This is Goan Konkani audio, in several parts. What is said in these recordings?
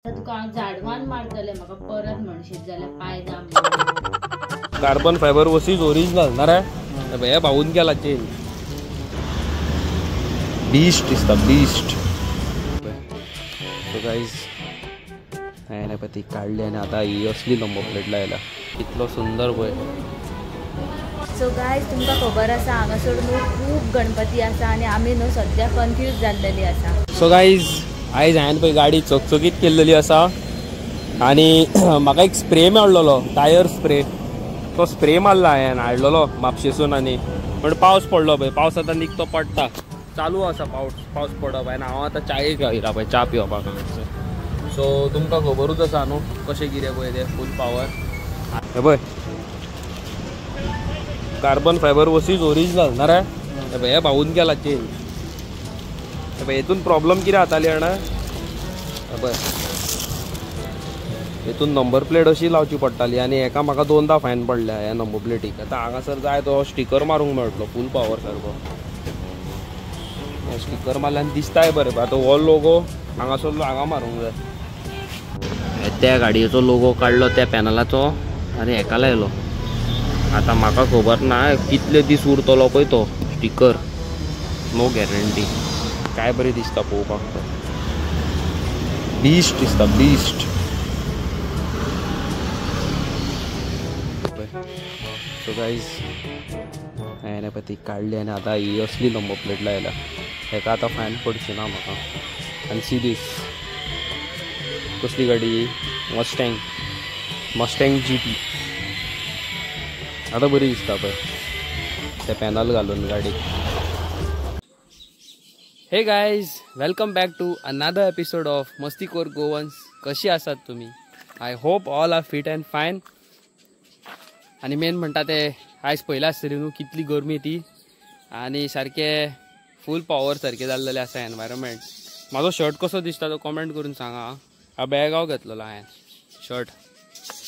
तुका हांव झाडवान मारतले म्हाका परत म्हणशीत जाल्यार पांय दाम. कार्बन फायबर वसीज ओरिजिनल ना रे, हे भावून गेला चेंज. बीस्ट दिसता बीस्ट. सो गाईज हांवें पळय ती काडली आनी आतां ही असली नंबर प्लेट लायला. कितलो सुंदर पळय. सो गायज तुमकां खबर आसा हांगासर न्हू खूब गणपती आसा आनी आमी न्हू सद्या कन्फ्यूज जाल्लेली आसा. सो गायज आयज हांवें पळय गाडी चकचकीत केल्लेली आसा आनी म्हाका एक स्प्रे मेळ्ळलो, टायर स्प्रे. तो स्प्रे मारला हांवें, हाडलेलो म्हापशेसून. आनी पण पावस पडलो पळय, पावस आतां निकतो पडटा, चालू आसा पावस, पावस पडप. आनी हांव आतां चायेक येयला पळय, च्या पिवपाक हांगासर. सो तुमकां खबरूच आसा न्हू कशें कितें पळय तें फूल पावर. हे पळय कार्बन फायबर वसीज ओरिजिनल ना रे, हे भावून गेला चेंज. पळय हेतून प्रॉब्लम कितें जाताली जाणा, पळय हेतून नंबर प्लेट अशी लावची पडटाली आनी हेका म्हाका दोनदा फायन पडल्या ह्या नंबर प्लेटीक. आतां हांगासर जाय तो स्टिकर मारूंक मेळटलो फूल पावर सारको. स्टिकर मारल्यार दिसताय बरें. आतां हो लोगो हांगासरलो हांगा मारूंक जाय. त्या गाडयेचो लोगो काडलो त्या पॅनलाचो आनी हेका लायलो. आतां म्हाका खबर ना कितले दीस उरतलो पळय तो स्टिकर, नो गॅरंटी. काय बरें दिसता पळोवपाक, तो बीस्ट दिसता बीस्ट. सो गाईज हांवें पळय ती काडली आनी आतां ही असली नंबर प्लेट लायला. हेका आतां फायन पडची ना म्हाका. आनी सी दीस कसली गाडी, मस्टँग, मस्टँग जी टी. आतां बरी दिसता पळय ते पॅनल घालून गाडी. Hey guys, welcome back to another episode of Mastikor Goans. कशी आसात तुम्ही? I hope all are fit and fine. आनी मेन म्हणटा ते आयज पयला आसतली न्हू कितली गरमी ती, आनी सारके फूल पावर सारकें जाल्लेलें आसा एनवायरमेंट. म्हाजो शर्ट कसो दिसता तो कॉमेंट करून सांगा. हांव बेळगांव घेतलेलो हांवें शर्ट.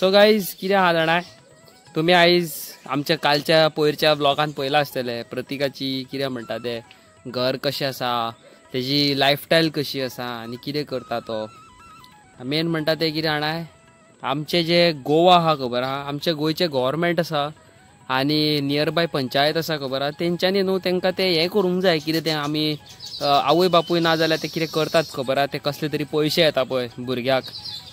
सो गायज कितें आहा जाणा, तुमी आयज आमच्या कालच्या पयरच्या ब्लॉगान पयलां आसतलें प्रतिकाची कितें म्हणटा तें घर कशें आसा, तेजी लायफस्टायल कशी आसा आनी कितें करता तो. मेन म्हणटा तें कितें जाणा, आमचें जे गोवा आहा खबर आहा, आमचें गोंयचें गव्हर्मेंट आसा आनी नियरबाय पंचायत आसा खबर आहा, तेंच्यांनी न्हू तेंकां तें हें करूंक जाय कितें तें आमी आवय बापूय ना जाल्यार ते कितें करतात खबर आहा, ते कसले तरी पयशे येता पळय भुरग्याक,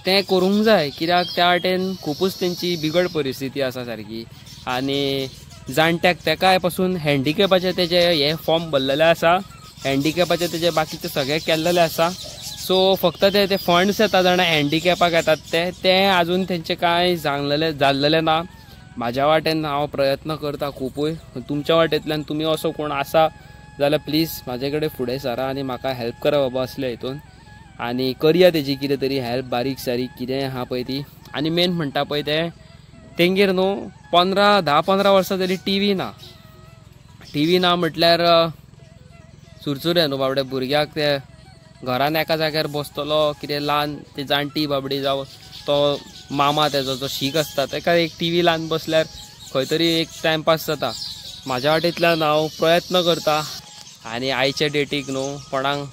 तें करूंक जाय. कित्याक त्या वाटेन खुबूच तेंची बिगड परिस्थिती आसा सारकी. आनी जाणट्याक तेकाय पासून हँडिकॅपाचे तेजे हे फॉर्म भरलेले आसा, हँडिकॅपाचे तेजे बाकीचे सगळे केल्लेले आसा. सो फक्त ते ते फंड्स येता जाणा हँडिकॅपाक येतात ते, ते आजून तेंचे कांय जाल्लेले जाल्लेले ना. म्हाज्या वाटेन हांव प्रयत्न करता खुबूय, तुमच्या वाटेंतल्यान तुमी असो कोण आसा जाल्यार प्लीज म्हाजे कडेन फुडें सरा आनी म्हाका हेल्प करा बाबा असल्या हितून. आनी करया तेजी कितें तरी हेल्प बारीक सारीक कितेंय आहा पळय ती. आनी मेन म्हणटा पळय तें तेंगेर न्हू 10-15 वर्सां जाली टी व्ही ना. टी व्ही ना म्हटल्यार चुरचुरे न्हू बाबडे भुरग्याक, ते घरान एका जाग्यार बसतलो कितें ल्हान ते जाणटी बाबडी जावं तो मामा तेजो जो शीक आसता तेका एक टी व्ही ल्हान बसल्यार खंय तरी एक टायमपास जाता. म्हाज्या वाटेंतल्यान हांव प्रयत्न करता आनी आयच्या डेटीक न्हू कोणाक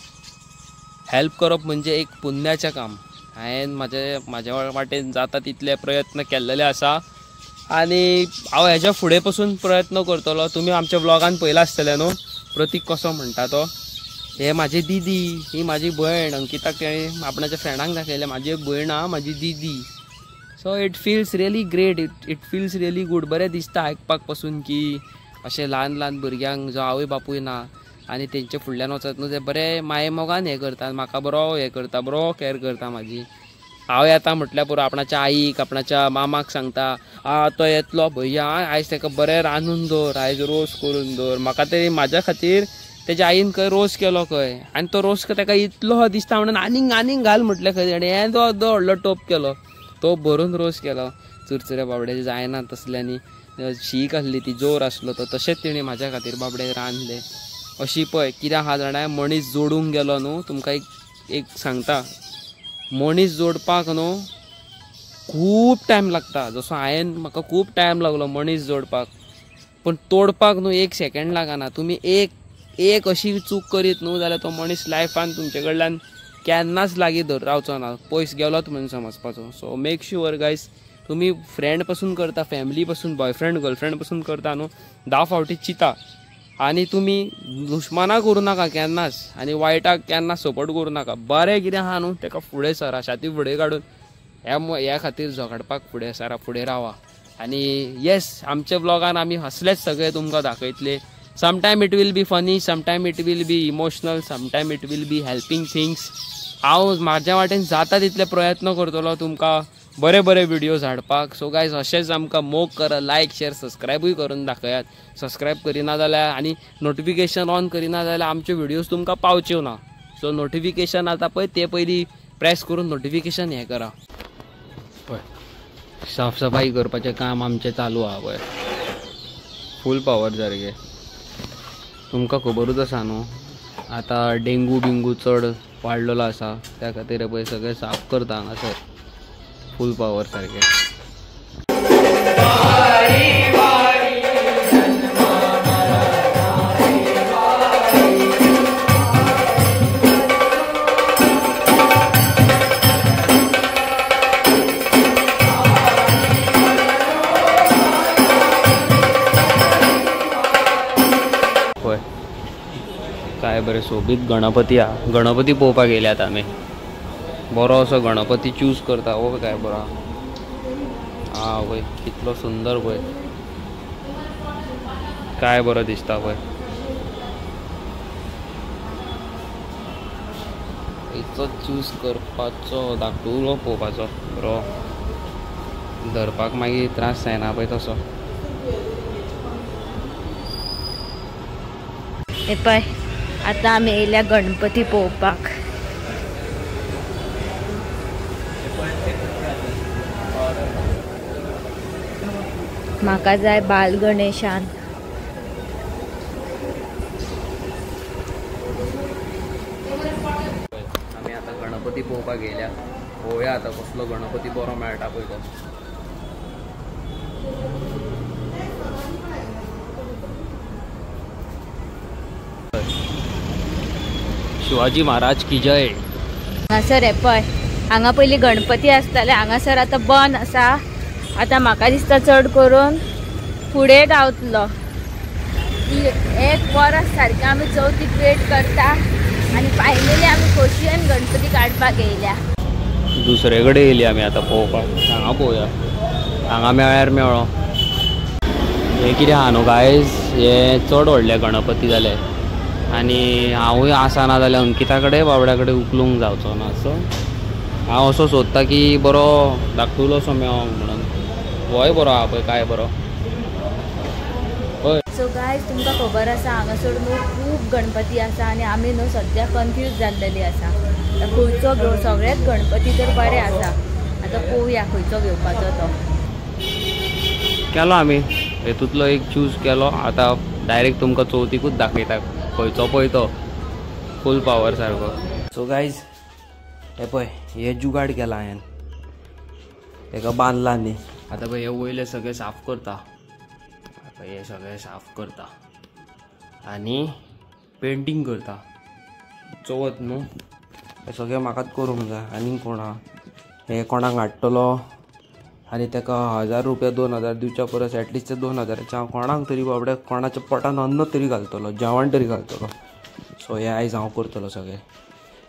हेल्प करप म्हणजे एक पुण्याचें काम. हांवें म्हाज्या वाटेन जाता तितले प्रयत्न केल्लेले आसा आनी हांव हेज्या फुडें पसून प्रयत्न करतलो. तुमी आमच्या ब्लॉगान पयला आसतलें न्हू प्रतीक कसो म्हणटा तो. हे म्हाजी दिदी, ही म्हाजी भयण अंकिताक तेणें आपणाच्या फ्रेंडांक दाखयलें, म्हाजी एक भयण आहा म्हाजी दिदी. So it feels really great, it feels really good. बरें दिसता आयकपाक पसून की अशें ल्हान ल्हान भुरग्यांक जो आवय बापूय ना आनी तेंचे फुडल्यान वचत न्हू, ते बरें मायेमोगान हें करता, म्हाका बरो हें करता, बरो कॅर करता म्हाजी. हांव येता म्हटल्यार पुरो आपणाच्या आईक आपणाच्या मामाक सांगता, आ तो येतलो भैया आयज ताका बरें रांदून दवर, आयज रोस करून दवर. म्हाका तरी म्हाज्या खातीर तेज्या आईन खंय रोस केलो खंय, आनी तो रोस ताका इतलो दिसता म्हणून आनीक आनीक घाल म्हटलें खंय तेणें, हें तो व्हडलो टोप केलो, तो भरून रोस केलो. चुरचुरे बाबडे जायना तसल्यांनी शीक आसली ती, जोर आसलो तो, तशेंच तेणें म्हाज्या खातीर बाबडे रांदलें. अशी पळय कितें आहा जाणा, मनीस जोडूंक गेलो न्हू, तुमकां एक एक सांगता, मनीस जोडपाक न्हू खूब टायम लागता. जसो हांवें म्हाका खूब टायम लागलो मनीस जोडपाक, पूण तोडपाक न्हू एक सेकेंड लागना. तुमी एक एक अशी चूक करीत न्हू जाल्यार तो मनीस लायफान तुमचे कडल्यान केन्नाच लागीं रावचो ना, पयस गेलोत म्हणून समजपाचो. सो मेक शुअर गायज, तुमी फ्रेंड पासून करता, फॅमिली पासून, बॉयफ्रेंड गर्लफ्रेंड पासून करता न्हू, 10 फावटी चिंता आनी तुमी दुश्मनां करूं नाका केन्नाच आनी वायटाक केन्ना सपोर्ट करूं नाका. बरें कितें आहा न्हू तेका फुडें सरा, छाती फुडें काडून ह्या खातीर झगडपाक फुडें सरा, फुडें रावा. आनी येस, आमच्या ब्लॉगान आमी असलेच सगळे तुमकां दाखयतले. Sometime it will be funny, sometime it will be emotional, sometime it will be helping things. हांव म्हाज्या वाटेन जाता तितले प्रयत्न करतलो तुमकां बरे बरे व्हिडियोज हाडपाक. सो गायज, अशेंच आमकां मोग करा, लायक शेर सबस्क्रायबूय करून दाखयात. सबस्क्रायब करिना जाल्यार आनी नोटिफिकेशन ऑन करिना जाल्यार आमचे व्हिडियोज तुमकां पावच्यो ना. सो नोटिफिकेशन आतां पळय ते पयलीं प्रेस करून नोटिफिकेशन हें करा. पळय साफ सफाई करपाचें काम आमचें चालू आहा पळय, फूल पावर सारकें. तुमकां खबरूच आसा न्हू आतां डेंगू बिंगू चड वाडलेलो आसा, त्या खातीर पळय सगळें साफ करता हांगासर फूल पावर सारकें. पळय काय बरें सोबीत गणपती आहा, गणपती पळोवपाक येयल्यात आमी. बरो असो गणपती चूज करता. हो काय बरो आहा वय, कितलो सुंदर पळय, काय बरो दिसता पळय. खंयचो चूज करपाचो, धाकटुलो पळोवपाचो बरो, धरपाक मागीर त्रास जायना पळय तसो. हे पळय आतां आमी येयल्या गणपती पळोवपाक. म्हाका जाय बाल गणेशान. आमी आतां गणपती पळोवपाक गेल्या, पळोवया आतां कसलो गणपती बरो मेळटा पळय तो. शिवाजी महाराज की जय. हांगासर हे पळय हांगा पयलीं गणपती आसताले, हांगासर आतां बंद आसा. आतां म्हाका दिसता चड करून फुडें गावतलो. एक वरस सारकें आमी चवथीक वेट करता आनी फायनली आमी खोशयेन गणपती काडपाक येयल्या. दुसरे कडेन येयली आमी आतां पळोवपाक. हांगा पळोवया, हांगा मेळ्यार मेळ्ळो. हें कितें आहा न्हू गायज, हे चड व्हडले गणपती जाले आनी हांवूय आसा ना जाल्यार अंकिता कडेन बाबड्या कडेन उखलूंक जावचो ना. सो हांव असो सोदता की बरो धाकटुलो असो मेळोंक म्हणून. होय बरो आहा पळय, काय बरो. हय. सो गायज, तुमकां खबर आसा हांगासर न्हू खूब गणपती आसा आनी आमी न्हू सद्या कन्फ्यूज जाल्लेली आसा खंयचो घेवं. सगळेच गणपती तर बरे आसा, आतां पळोवया खंयचो घेवपाचो तो. केलो आमी हेतूंतलो एक चूज केलो. आतां डायरेक्ट तुमकां चवथीकूच दाखयता खंयचो पळय तो फूल पावर सारको. सो गायज, हे पळय हे जुगाड केला हांवें, तेका बांदला न्ही. आतां पळय हे वयले सगळे साफ करता, आतां हे सगळे साफ करता आनी पेंटींग करता. चवथ न्हू हें सगळें म्हाकाच करूंक जाय, आनीक कोण आहा. हें कोणाक हाडटलो आनी तेका 1000 रुपया 2000 दिवच्या परस एटलिस्ट ते 2000 हांव कोणाक तरी बाबड्याक कोणाच्या पोटान अन्न तरी घालतलो, जेवण तरी घालतलो. सो हें आयज हांव करतलो सगळें.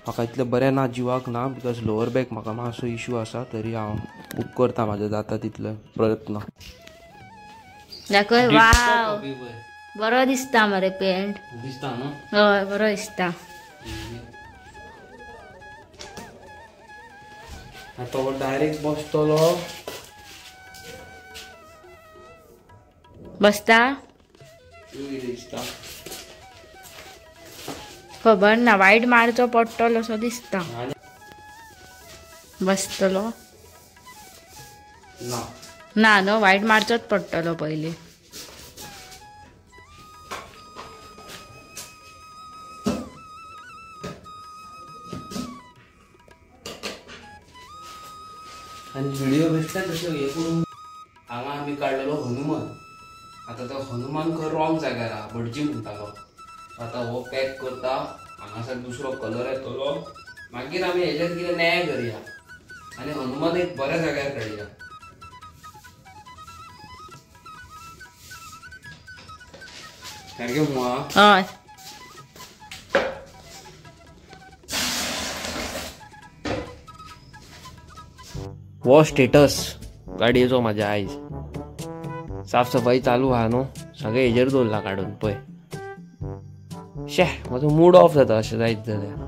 म्हाका इतलें बरें ना जिवाक ना, because lower back म्हाका मातसो इशू आसा, तरी हांव खूब करता म्हाजें जाता तितले प्रयत्न. दाखय, वाव बरो दिसता मरे पेंट दिसता न्हू. हय बरो दिसता. तो डायरेक्ट बसतलो. बसता दिसता खबर ना, वायट मारचो पडटलो असो दिसता. बसतलो ना ना न्हू, वायट मारचोच पडटलो पयलीं. आनी व्हिडिओ बेश्टे तशें हें करून हांगा आमी काडलेलो हनुमान. आतां तो हनुमान खंय रॉंग जाग्यार आहा, भटजी म्हणटालो. आतां हो पॅक करता, हांगासर दुसरो कलर येतलो मागीर आमी हेजेर कितें न्याय करया आनी हनुमान एक बऱ्या जाग्यार काडया. सारकें मुआ. हय. हो स्टेटस गाडयेचो म्हाज्या आयज. साफ सफाई चालू आहा न्हू, सगळें हेजेर दवरला काडून पळय. शे म्हाजो मूड ऑफ जाता अशें जायत जाल्यार.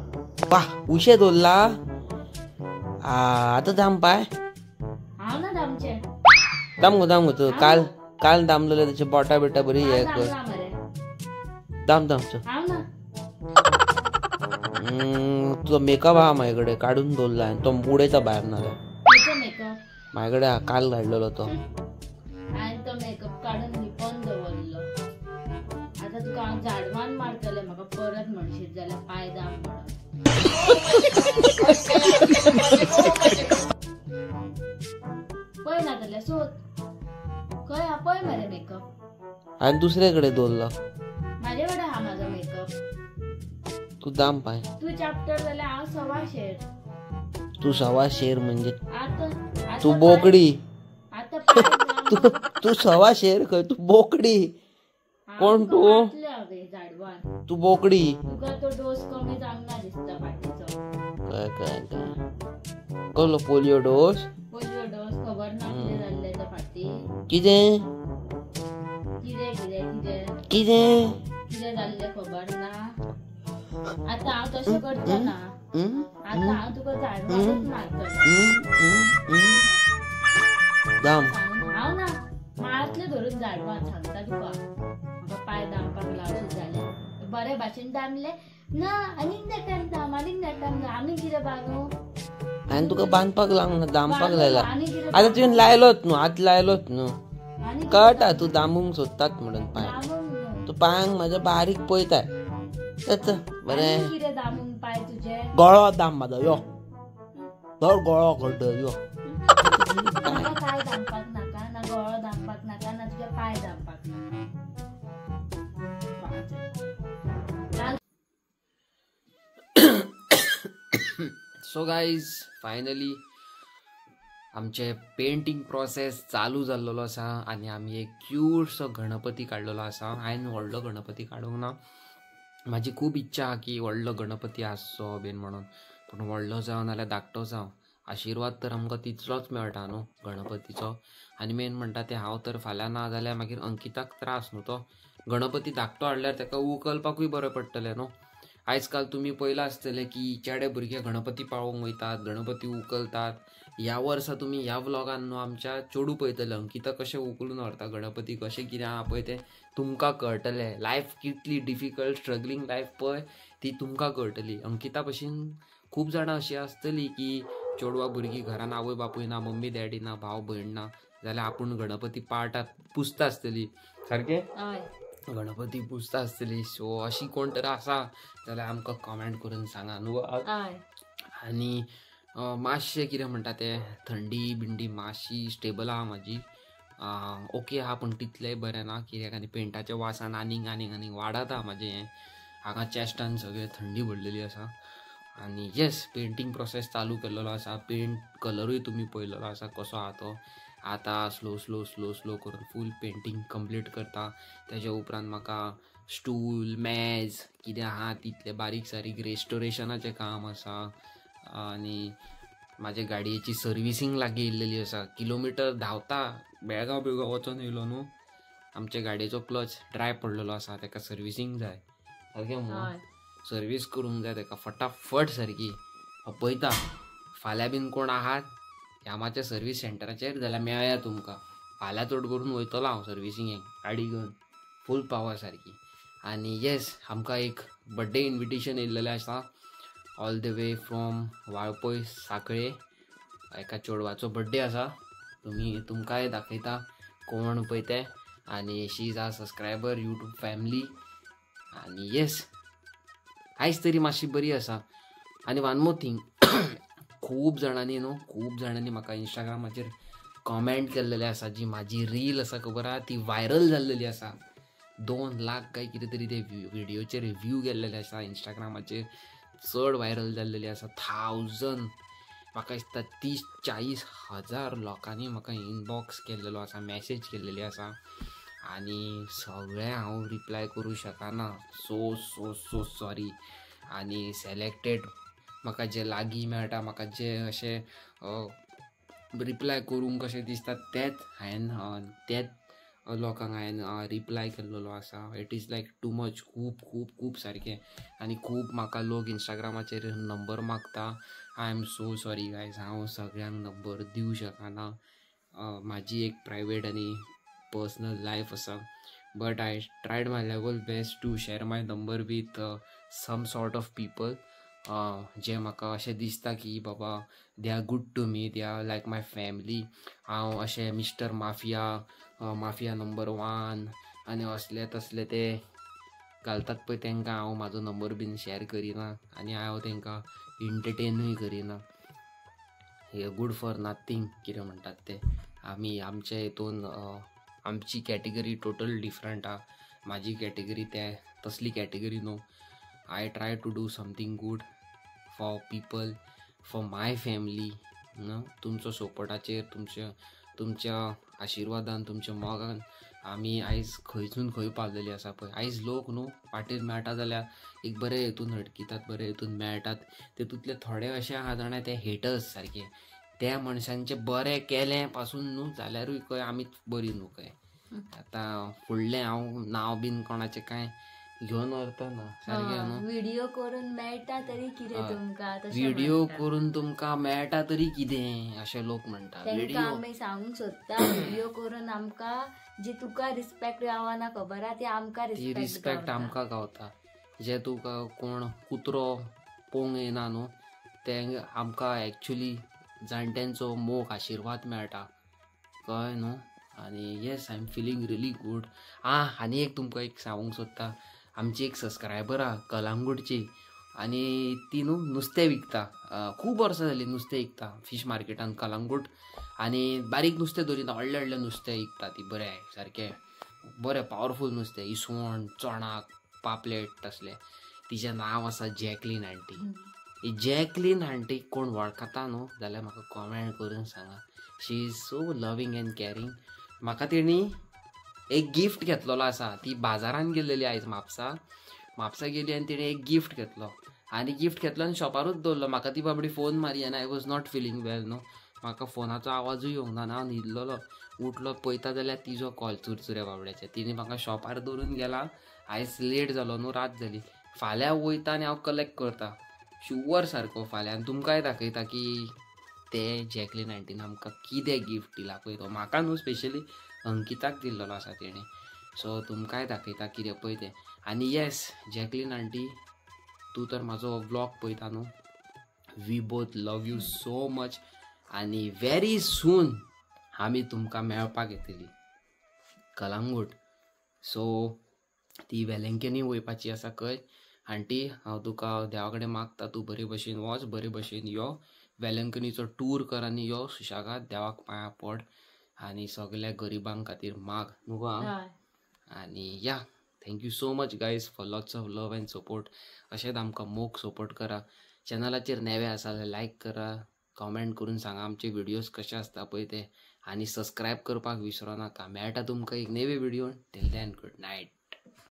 वा उशें दवरला आतां दाम पाय. हांव ना दामचें. दाम गो दाम गो तूं काल काल दामलेलें तेचे बोटा बिटा बरी हे कर. दाम दामचो तुजो मेकअप आहा म्हाजे कडेन काडून दवरला आनी तो उडयता भायर नाल्यार. म्हाजे कडेन आहा काल धाडलेलो तो. हांवें तो मेकअप काडून लिपोवन दवरलो. आतां तुका हांव झाडवान मारतलें म्हाका परत म्हणशीत जाल्यार पांय दाम म्हणून. पळय ना जाल्यार सोद खंय आहा पळय मरे मेकअप. हांवें दुसरे कडेन दवरलो. म्हाजे कडेन आहा म्हाजो मेकअप. तूं दाम पाय. तूं चाप्टर जाल्यार हांव सवा शेर. तूं सवा शेर म्हणजे तूं बोकडी. तूं सवा शेर खंय, तूं बोकडी. कोण तूं? तूं बोकडी. तुका तो डोस कमी जावंक ना दिसता फाटीचो. काय काय काय कसलो पोलियो डोस? पोलियो डोस खबर ना कितें जाल्लें ते फाटी. कितें कितें कितें कितें कितें कितें जाल्लें खबर ना. आतां हांव तशें करचें ना. आतां हांव तुका झाडवानूच मारतलें. दाम हांव ना मारतलें धरून झाडवान सांगता तुका. म्हाका पांय दामपाक लावशीत जाल्यार बरे भाशेन दामले ना आनीक नेटान दाम आनीक नेटान दाम. आनी कितें बांदू? हांवें तुका बांदपाक लावंक ना, दामपाक लायला. आतां तुवें लायलोच न्हू, आतां लायलोच न्हू. कळटा तूं दामूंक सोदतात म्हणून पांय. तूं पांयांक म्हाज्या बारीक पळयताय. बरें कितें दामूंक पांय तुजे? गळो दाम म्हाजो यो, धर गळो घट यो. पांय दामपाक नाका ना, गळो दामपाक नाका ना, तुजे पांय दामपाक नाका. सो गायज फायनली आमचे पेंटींग प्रोसेस चालू जाल्लेलो आसा आनी आमी एक क्यूटसो गणपती काडलेलो आसा. हांवें व्हडलो गणपती काडूंक ना. म्हाजी खूब इच्छा आहा की व्हडलो गणपती आसचो बीन म्हणून, पूण व्हडलो जावं नाल्यार धाकटो जावं आशिर्वाद तर आमकां तितलोच मेळटा न्हू गणपतीचो. आनी मेन म्हणटा तें हांव तर फाल्यां ना जाल्यार मागीर अंकिताक त्रास न्हू. तो गणपती धाकटो हाडल्यार ताका उखलपाकूय बरें पडटलें न्हू. आयज काल तुमी पळयलां आसतलें की चेडे भुरगे गणपती पावोवंक वयतात, गणपती उखलतात. ह्या वर्सा तुमी ह्या व्लॉगान न्हू आमच्या चेडूं पळयतलें अंकिता कशें उखलून व्हरता गणपती, कशें कितें आहा पळय तें तुमकां कळटलें. लायफ कितली डिफिकल्ट स्ट्रगलींग लायफ पळय ती तुमकां कळटली. अंकिता भशेन खूब जाणां अशीं आसतलीं की चेडवां भुरगीं घरान आवय बापूय ना, मम्मी डॅडी ना, भाव भयण ना जाल्यार आपूण गणपती पाळटात पुजता आसतली. सारकें गणपती पुजता आसतली. सो अशी कोण तर आसा जाल्यार आमकां कमेंट करून सांगा न्हू. आनी मातशें कितें म्हणटा तें थंडी बिंडी मातशी स्टेबल आहा म्हाजी, ओके आहा, पूण तितलेंय बरें ना कित्याक आनी पेंटाच्या वासान आनीक आनीक आनीक वाडत आहा म्हाजें हें. हांगा चेस्टान सगळें थंडी भरलेली आसा. आनी येस पेंटींग प्रोसेस चालू केल्लो आसा. पेंट कलरूय तुमी पळयलेलो आसा कसो आहा तो. आतां स्लो स्लो स्लो स्लो करून फूल पेंटींग कंप्लीट करता. तेज्या उपरांत म्हाका स्टूल मेज कितें आहा तितलें बारीक सारीक रेस्टोरेशनाचें काम आसा. आनी म्हाजे गाडयेची सर्विसींग लागीं येयल्लेली आसा. किलोमिटर धांवता बेळगांव बिळगांव वचोन येयलो न्हू, आमचे गाडयेचो क्लच ड्राय पडलेलो आसा, ताका सर्विसींग जाय. सारकें म्हणून सर्वीस करूंक जाय ताका फटाफट सारकी. पळयता फाल्यां बीन कोण आहात यामाच्या सर्वीस सेंटराचेर जाल्यार मेळया तुमकां. फाल्यां चड करून वयतलो हांव सर्विसिंगेक गाडी घेवन फूल पावर सारकी. आनी येस आमकां एक बड्डे इन्विटेशन येयल्लेलें आसा all the way from Valpoi Sanquelim. एका चेडवाचो बड्डे आसा. तुमी तुमकांय दाखयता कोण पळय तें. आनी she is our subscriber YouTube family. आनी येस आयज तरी मातशी बरी आसा. आनी वन मोर थींग, खूब जाणांनी न्हू खूब जाणांनी म्हाका इंस्टाग्रामाचेर कॉमेंट केल्लेले आसा. जी म्हाजी रील आसा खबर आहा ती व्हायरल जाल्लेली आसा. 2 लाख काय कितें तरी ते व्हिडियोचेर व्यू गेल्लेले आसा इंस्टाग्रामाचेर. चड व्हायरल जाल्लेली आसा. 1000 म्हाका दिसता 30-40 हजार लोकांनी म्हाका इनबॉक्स केल्लेलो आसा, मॅसेज केल्लेली आसा आनी सगळें हांव रिप्लाय करूं शकना. So so so sorry. आनी सिलेक्टेड म्हाका जे लागीं मेळटा, म्हाका जे अशें रिप्लाय करूंक कशें दिसता तेच हांवें तेच लोकांक हांवें रिप्लाय केल्लेलो आसा. It is like too much, खूब खूब खूब सारकें. आनी खूब म्हाका लोक इंस्टाग्रामाचेर नंबर मागता. I am so sorry guys, हांव सगळ्यांक नंबर दिवं शकना. म्हाजी एक प्रायवेट आनी पर्सनल लायफ आसा. But I tried my level best to share my number with some sort of people जे म्हाका अशें दिसता की बाबा they are good to me, they are like my family. हांव अशें मिस्टर माफिया, माफिया नंबर 1 आनी असले तसले ते घालतात पळय, तांकां हांव म्हाजो नंबर बीन शेअर करिना आनी हांव तांकां एंटरटेनूय करिना. हे गुड फॉर नथींग कितें म्हणटात ते. आमी आमच्या हितून आमची कॅटेगरी टोटल डिफरंट आहा. म्हाजी कॅटेगरी ते तसली कॅटेगरी न्हू. I try to do something good for people, for my family. न्हू तुमचो सपोर्टाचेर, तुमच्या आशिर्वादान, तुमच्या मोगान आमी आयज खंयसून खंय पावलेली आसा पळय. आयज लोक न्हू वाटेर मेळटा जाल्यार एक बरे हितून हटकितात, बरे हितून मेळटात. तेतूंतले थोडे अशे आहा जाणा ते हेटर्स सारके, त्या मनशांचें बरें केलें पासून न्हू जाल्यारूय खंय आमी बरी न्हू खंय. आतां फुडलें हांव नांव बीन कोणाचें कांय घेवन व्हरता ना सारकें न्हू. व्हिडिओ करून मेळटा तरी कितें तुमकां, व्हिडिओ करून तुमकां मेळटा तरी कितें अशें लोक म्हणटा. तांकां आमी सांगूंक सोदता व्हिडिओ करून आमकां जी तुका रिस्पेक्ट गावना खबर आहा ती आमकां ती रिस्पेक्ट आमकां गावता. जे तुका कोण कुत्रो पोवंक येना न्हू ते आमकां एक्चुली जाणट्यांचो मोग आशिर्वाद मेळटा, कळ्ळें न्हू. आनी yes, I am feeling really good. आनी एक तुमकां एक सांगूंक सोदता, आमची एक सबस्क्रायबर आहा कलांगूटची आनी ती न्हू नुस्तें विकता. खूब वर्सां जालीं नुस्तें विकता फीश मार्केटान कलांगूट. आनी बारीक नुस्तें दवरिना, व्हडलें व्हडलें नुस्तें विकता ती, बरें सारकें बरें पावरफूल नुस्तें, इसवण, चणाक, पापलेट तसलें. तिचें नांव आसा जॅकलीन आंटी. ही जॅकलीन आंटी कोण वळखता न्हू जाल्यार म्हाका कॉमेंट करून सांगा. She is so loving and caring. म्हाका तेणी एक गिफ्ट घेतलेलो आसा. ती बाजारान गेल्लेली आयज म्हापसा, म्हापसा गेली आनी तिणें एक गिफ्ट घेतलो आनी गिफ्ट घेतलो आनी शॉपारूच दवरलो. म्हाका ती बाबडी फोन मारी आनी I was not feeling well न्हू, म्हाका फोनाचो आवाजूय येवंक ना, हांव न्हिदलेलो. उठलो पळयता जाल्यार तिजो कॉल चुरचुऱ्या बाबड्याच्या. तिणें म्हाका शॉपार दवरून गेला. आयज लेट जालो न्हू, रात जाली. फाल्यां वयता आनी हांव कलेक्ट करता शुवर सारको फाल्यां आनी तुमकांय दाखयता की ते जॅकलीन आंटीन आमकां कितें गिफ्ट दिला पळय तो. म्हाका न्हू स्पेशली अंकिताक दिल्लेलो आसा तेणें. सो तुमकांय दाखयता कितें पळय तें. आनी येस जॅकलीन आंटी, तूं तर म्हाजो व्लॉग पळयता न्हू, we both love you so much. आनी व्हेरी सून आमी तुमकां मेळपाक येतली कलांगूट. सो ती वेलंकनी वयपाची आसा खंय. आंटी हांव तुका देवा कडेन मागता, तूं बरे भशेन वच, बरे भशेन यो, वेलंकनीचो टूर कर आनी यो सुशेगाद, देवाक पांयां पड आनी सगल्या गरिबां खातीर माग न्हू गो. आनी yeah, thank you so much guys for lots of love and support. अशेंच आमकां मोग सपोर्ट करा. चॅनलाचेर नवे आसा जाल्यार लायक करा, कॉमेंट करून सांगा आमचे व्हिडियोज कशे आसता पळय ते, आनी सबस्क्रायब करपाक विसरो नाका. मेळटा तुमकां एक नवे video. Till then, good night.